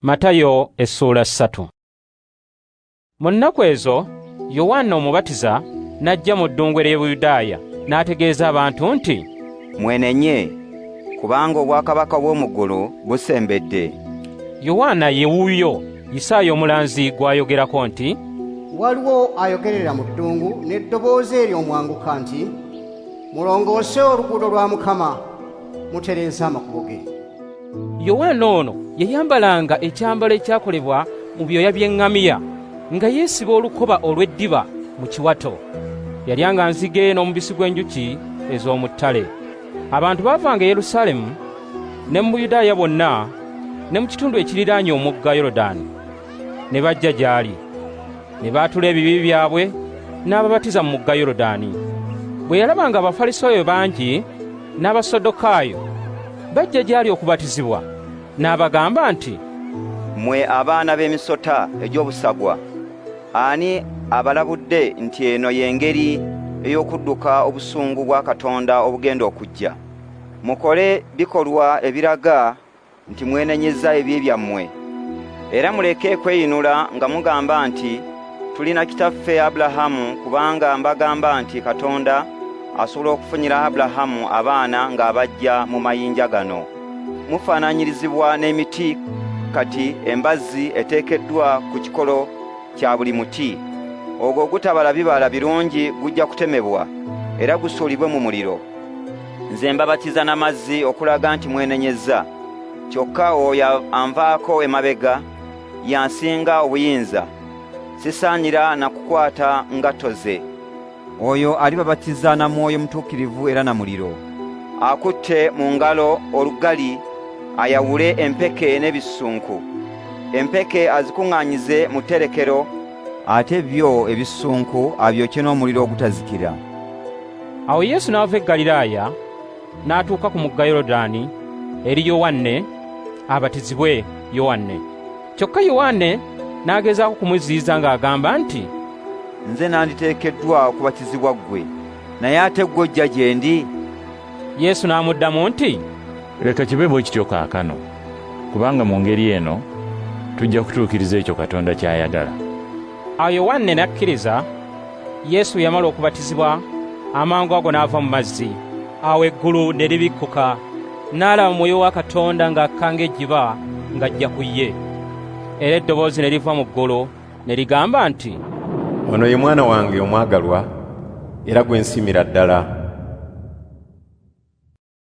Matayo essuula 3. Mu nnaku ezo Yowanna Omubatiza n'ajja mu ddungu ery'e Buyudaaya n'ategeeza abantu nti, Mwenenye, kubanga obwakabaka bw'omu ggulu busembedde. Yowanna ye wuuyo Isaaya omulanzi gw'ayogerako nti, Waliwo ayogerera mu ddungu n'eddoboozi ery'omwanguka nti, Mulongoose oluguudo lwa Mukama, mutereeze amakubo ge. Yowanna ono yayambalanga ekyambalo ekyakolebwa mu byoya by'eŋŋamiya, nga yeesiba olukoba olw'eddiba mu kiwato. Yalyanga nzige n'omubisi gw'enjuki ez'omu ttale. Abantu baavanga e Yerusaalemu ne mu Buyudaaya bwonna ne mu kitundu ekiriraanye omugga Yorodaani, ne bajja gy'ali. Ne baatula ebibi byabwe n'ababatiza mu mugga Yorodaani. Bwe yalaba ng'Abafalisaayo bangi n'Abasaddukaayo bajja gy'ali okubatizibwa, n'abagamba nti, Mmwe abaana b'emisota egy'obusagwa, ani abalabudde nti eno y'engeri ey'okudduka obusungu bwa Katonda obugenda okujja? Mukole bikolwa ebiraga nti mwenenyezza ebibi byammwe, era muleke kweyinula nga mugamba nti tulina kitaffe Abulahamu, kubanga mbagamba nti Katonda asobola okufunyira Abulahamu abaana ng'abaggya mu mayinja gano. Mufaananyirizibwa n'emiti kati embazzi eteekeddwa ku kikolo kya buli muti. Ogwo ogutabala bibala birungi gujja kutemebwa era gusuulibwe mu muliro. Nze mbabatiza na mazzi okulaga nti mwenenyezza, kyokka oyo anvaako emabega y'ansinga obuyinza, sisaanira na kukwata ngatto ze. Oyo alibabatiza na Mwoyo Mutuukirivu era na muliro. Akutte mu ngalo olugali ayawule empeke n'ebisusunku. Empeke azikuŋŋaanyize mu tterekero, ate byo ebisusunku abyokye n'omuliro ogutazikira. Awo Yesu n'ava e Ggaliraaya n'atuuka ku mugga Yorodaani eri Yowanne abatizibwe Yowanne. Kyokka Yowanne n'agezaako kumuziyiza ng'agamba nti, Nze nanditeekeddwa okubatizibwa ggwe, naye ate ggwe ojja gye ndi? Yesu n'amuddamu nti, Leka kibe bwe kityo kaakano, kubanga mu ngeri eno tujja kutuukiriza ekyo Katonda ky'ayagala. Awo Yowanne n'akkiriza. Yesu bwe yamala okubatizibwa, amangu ago n'ava mu mazzi. Awo eggulu ne libikkuka, n'alaba Mwoyo wa Katonda ng'akka ng'ejjiba ng'ajja ku ye. Era eddoboozi ne liva mu ggulu ne ligamba nti, Ono ye mwana wange omwagalwa, era gwe nsiimira ddala.